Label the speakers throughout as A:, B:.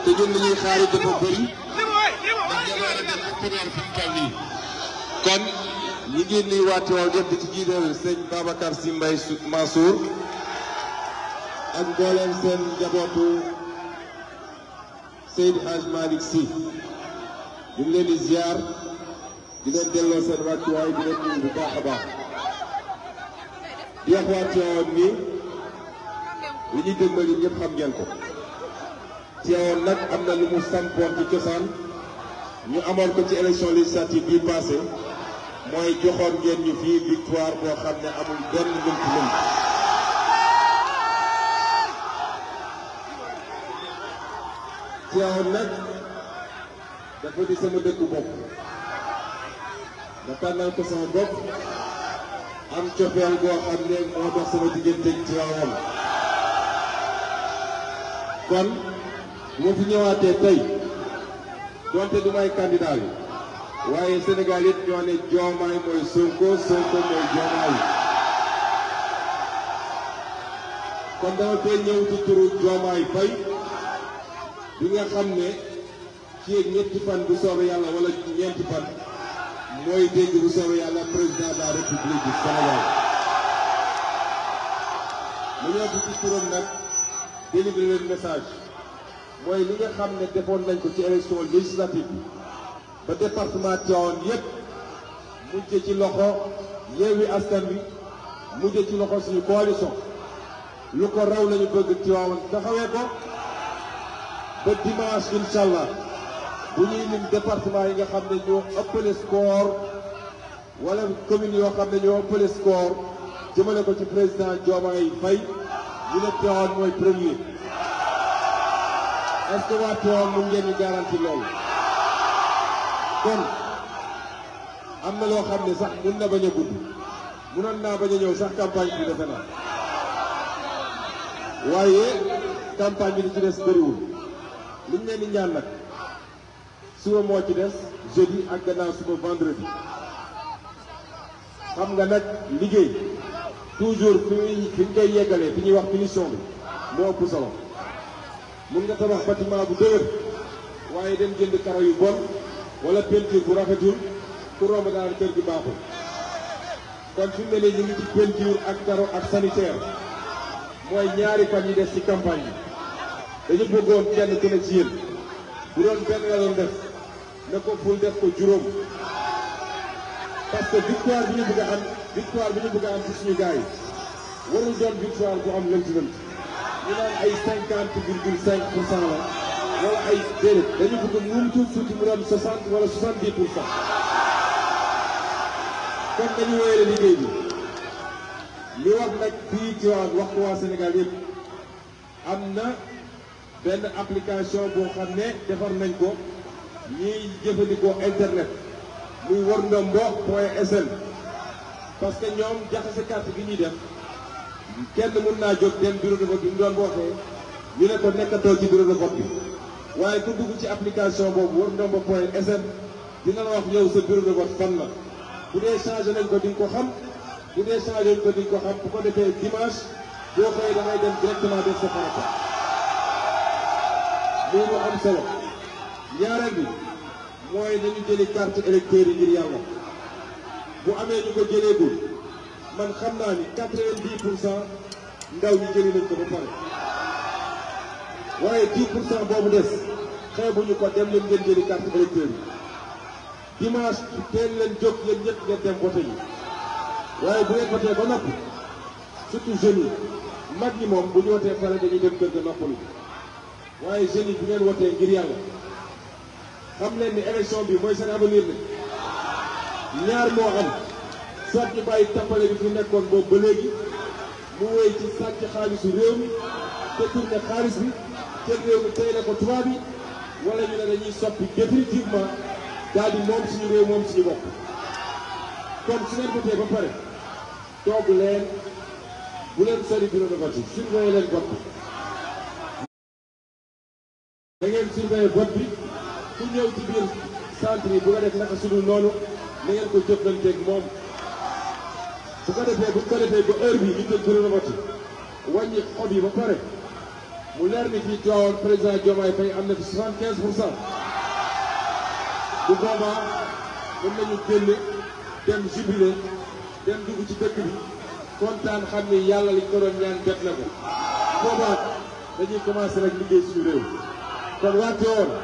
A: te ñun li ñuy xaar dafa bëri ndax jamono dem ak période fi mu toll nii kon ñi ngi nuyu waa Tivaouane yëpp di ci jiital sëñ Babacar Sy Mbaye Mansour ak mbooleem seen njabootu Seydi Hadj Malick Sy ñu ngi leen di ziar di leen delloo seen wàccuwaay di leen nuyu bu baax a baax di wax waa Tivaouane nii li ñuy déglu yi ñëpp xam ngeen ko. Tivaouane nag am na lu mu sampoon ci cosaan ñu amoon ko ci élection législative bii passé mooy joxoon ngeen ñu fii victoire boo xam ne amul benn lënt-lënt. Tivaouane nag dafa di sama dëkku bopp ma tànnal ko sama bopp am cofeel boo xam ne moo dox sama diggante ak Tivaouane kon. bu ma fi ñëwaatee tey donte du may candidat yi waaye Sénégal it ñoo ne Diomaye mooy Sonko Sonko mooy Diomaye kon dama fay ñëw ci turu Diomaye Faye bi nga xam ne ci ñetti fan bu soobee yàlla wala ñeenti fan mooy dégg bu soobee yàlla président de la République du Sénégal mu ñëw ci turam nag délivrer leen message mooy li nga xam ne defoon nañ ko ci élection législative bi ba département Tivaouane yépp mujj ci loxo Yewwi Askan Wi mujj ci loxo suñu coalition lu ko raw lañu bëgg Tivaouane taxawee ko ba dimanche incha allah bu ñuy lim département yi nga xam ne ñoo ëppale score wala commune yoo xam ne ñoo ëppale score jëmale ko ci président Diomaye Faye ñu ne Tivaouane mooy premier. est-ce que waa Tivaouane mu ngeen ñu garanti loolu kon am na loo xam ne sax mun na bañ a gudd munoon naa bañ a ñëw sax campagne bi defe naa waaye campagne bi li ci des bëriwul liñ leen di ñaan nag suba moo ci des jeudi ak gannaaw suba vendredi xam nga nag liggéey toujours fi ñu koy yeggalee fi ñuy wax finition bi moo ëpp solo. mun nga tabax bâtiment bu dëgër waaye dem jënd karo yu bon wala peinture bu rafetul ku romb daal kër gi baaxul kon fi mu ne nii ñu ngi ci peinture ak karo ak sanitaire mooy ñaari fan yi des ci campagne bi dañu bëggoon kenn ku ne ci yéen bu doon benn la doon def na ko ful def ko juróom parce que victoire bi ñu bëgg a am ci suñu gars yi warul doon victoire bu am lënt-lënt ñu naan ay 50,5% la wala ay déedéet dañu bëgg mu tuuti mu doon 60 wala 70%. kon dañu wéyale liggéey bi li wax nag fii ci wax ko waa Sénégal yëpp am na benn application boo xam ne defar nañ ko ñiy jëfandikoo internet muy warndombo.sn parce que ñoom jaxase carte gi ñuy def. kenn mun naa jóg dem bureau de vote bi mu doon wootee ñu ne ko nekkatoo ci bureau de vote bi waaye ku dugg ci application boobu warndombo.sn dina la wax yow sa bureau de vote fan la bu dee changé nañ ko di nga ko xam bu dee changé nañ ko di nga ko xam bu ko defee dimanche boo xëyee da ngay dem directement def sa farata muy lu am solo ñaareel bi mooy nañu jëli carte électeur yi ngir yàlla bu amee ñu ko jëleegul man xam naa ni 90% ndaw ñi jëli nañ ko ba pare waaye 10% boobu des xeebuñu ko dem leen ngeen jëli carte électeur yi dimanche teel leen jóg yéen ñëpp ngeen dem voté yi waaye bu ngeen voté ba noppi surtout jeunes yi mag ñi moom bu ñu wotee pare dañuy dem kër ga noppalu waaye jeunes yi bu ngeen wotee ngir yàlla xam leen ni élection bi mooy seen avenir ne ñaar moo am soit ñu bàyyi tappale bi fi nekkoon boobu ba léegi mu wéy ci sàcc xaalisu réew mi te tourné xaalis bi te réew mi tey la ko tubaab yi wala ñu ne dañuy soppi définitivement daal di moom suñu réew moom suñu bopp kon su ngeen votee ba pare toog leen bu leen sori bureau de vote yi surveiller leen vote bi da ngeen surveiller vote bi ku ñëw ci biir centre yi bu nga def naka sudul noonu na ngeen ko jëflanteeg moom bu ko defee ba heure bi ñu tëj bureau de vote yi wàññi xob yi ba pare mu leer ni fii Tivaouane président Diomaye Faye am na fi 75%. bu boobaa mën nañu génn dem jubilé dem dugg ci dëkk bi kontaan xam ni yàlla li ko doon ñaan jot na ko boobaa dañuy commencé rek liggéey suñu réew kon waa Tivaouane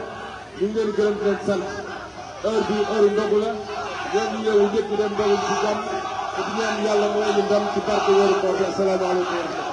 A: ñu ngi leen gërëm di leen sant heure bi heure ndogu la ñoom ñu ñëw ñëpp dem ndogu ci jàmm te di ñaan yàlla mooy ñu ndam ci barke weeru koor bi asalaamaaleykum.